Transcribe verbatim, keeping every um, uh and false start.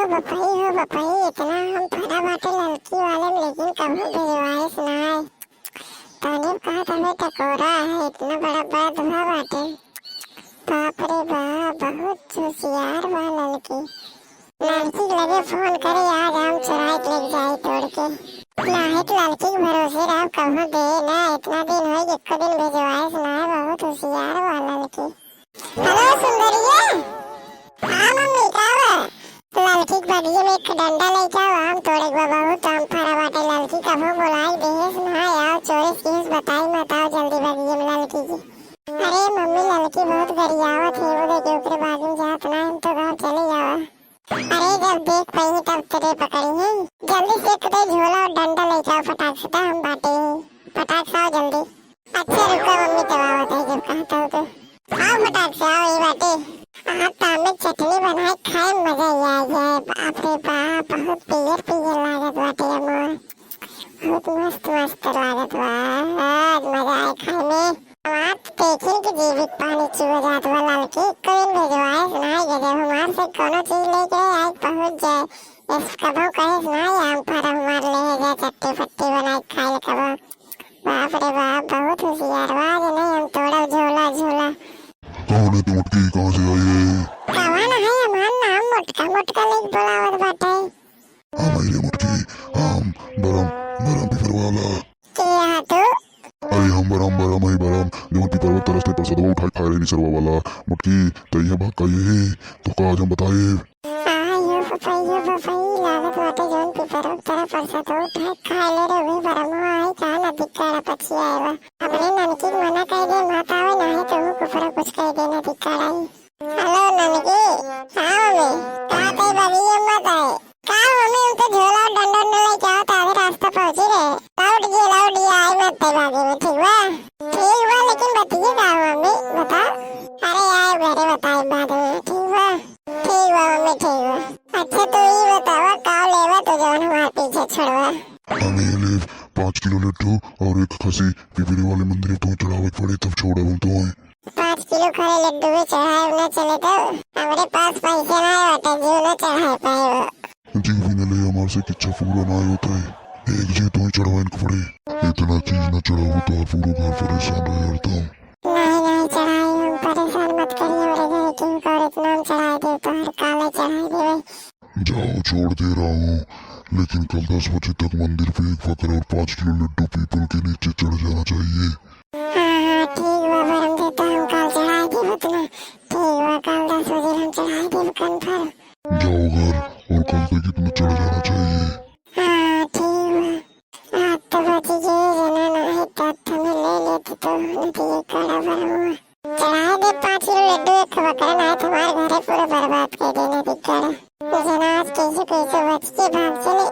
बपई हो बपई, इतना आम फरा बाटे ललकी वाले में, लेकिन कबहूँ भेजवाइस ना है। तने कहत हवे टकोरा है, इतना बड़ा बड़ा धुआ बाटे। बाप रे बाप, बहुत होशियार बा ललकी। ललकी के लगे फोन करे, आज आम चुराए के लेके जाई तोड़ के। नाहीं त ललकी के भरोसे रहब, कबहूँ दे ना। इतना दिन होई, एको दिन भेजवाइस ना है, बहुत होशियार बा ललकी। हेलो सुंदरिया। हाँ मम्मी, का बा? ललकी के बगिये में एक डंडा लेके आओ, आम तोड़े के बा, बहुत आम फरा बाटे। ललकी कबहूँ बोलाई देहेस ना, आओ चोरी से केहू से बताई मत, आओ जल्दी बगिये में ललकी के। अरे मम्मी, ललकी बहुत गरियावत है, वो देखे ओकरे बाजू में जात ना, हम तो घर चले जावा। अरे जब देख पाई तब तेरे पकड़ी है, जल्दी से एक दे झोला और डंडा लेके आओ फटाक से, तो हम बाटे ही, फटाक से आओ जल्दी। अच्छा रुको मम्मी, तब आवत है जब कहत हो तो। आओ फटाक से आओ, ये बाटे। आप तो आम में चटनी बनाए खाए, मजा ही आ जाए। बाप रे बाप, बहुत पियर पियर लागत बाटे अमवा। बहुत मस्त मस्त लागत बा। आज मजा आए खाए में। हमार तो देखिन के जीभ के पानी चुआ जात बा ललकी। कोई भेजवाए सुनाई गजब, हमार से कोनो चीज लेके आए पहुँच जाए। इस कबो कहे सुनाई आम फरा हमार ले जा, चट्टी फट्टी बनाए खाए ले कबो। बाप रे बाप, बहुत होशियार बा, आज नहीं हम तोड़ब झोला झोला। कौन है तू मोटकी, कहाँ से आई है? कौन है? हमार नाम मोटका, मोटका लेके बोलावत बाटे। हम आई रे मोटकी, हम बरम, बरम पीपर वाला। के है तू? अरे हम बरम, बरम है बरम, जौन पीपर वाला तरस पे परसदवा उठाए खाए रहे निसरवा वाला। मोटकी, तैया भाग का ये, तो का आज हम बताए? आयो बपई, यो बपई, लागत बाटे जौन पिपरो तरह परसा तो उठा खा ले रे, उहे बरमवा आई का नदी काड़ा पछिया आएवा। हमरे ननकी के मना कह दे, मत आवे, नाही तो ऊ कुपरो कुछ कह दे नदी काड़ा आई। हेलो ननकी। हाँ मम्मी। का ते बगिया मत आए? का मम्मी, हम तो झोला और डंडा न लेके आओ, तो आधे रास्ता पहुँची रहे। लौट गए, लौट गए, आई मत ते बागी में, ठीक बा? ठीक बा, लेकिन बतिये का मम्मी, बता। अरे आए घरे बताए बाद में, ठीक बा? ठीक बा मम्मी, ठीक बा। अच्छा तू ई बतावा, का लेवा तू जवन हमार पीछे छोड़वा? हम ये लेब पाँच किलो लड्डू और एक खसी पिपरी वाले मंदिर में तुम्हें चढ़ावे के पड़े, तब छोड़ब हम तुम्हें। पाँच किलो खरे लड्डू भी चढ़ाए ना चले तो हमरे पास पैसे ना बाटे, जो ना चढ़ाए पाए। जीव भी न ले हमार से किच्छा पूरा ना होता है, एक जी तुम्हें चढ़वाइन के पड़े। इतना चीज ना चढ़ाओ तो पूरा घर परेशान रहे हरदम। नहीं, नहीं चढ़ाई, हम परेशान मत करिए, हमरे घर के ऊपर इतना हम चढ़ाई दे, तो हर काले चढ़ाई देवे। जाओ, छोड़ दे रहा हूँ, लेकिन कल दस बजे तक मंदिर पे एक बकरा और पाँच किलो लड्डू पीपल के नीचे चढ़ जाना चाहिए। हाँ, हाँ, ठीक बा, बरम देता हम कल चढ़ाई देब उतना। ठीक बा, कल दस बजे हम चढ़ाई देब confirm। जाओ घर और कल तक इतना चढ़ जाना चाहिए। हाँ, ठीक बा। आज तो बच गए जना, नाही तो हमें ले लेते तो नदी काड़ा बरमुआ। चढ़ाए दे पाँच किलो लड्डू एक बकरा, नाही तो हमारे घरे पूरा बर्बाद कर देना दिक्कत। जना आज कैसे कैसे बच के भाग चले,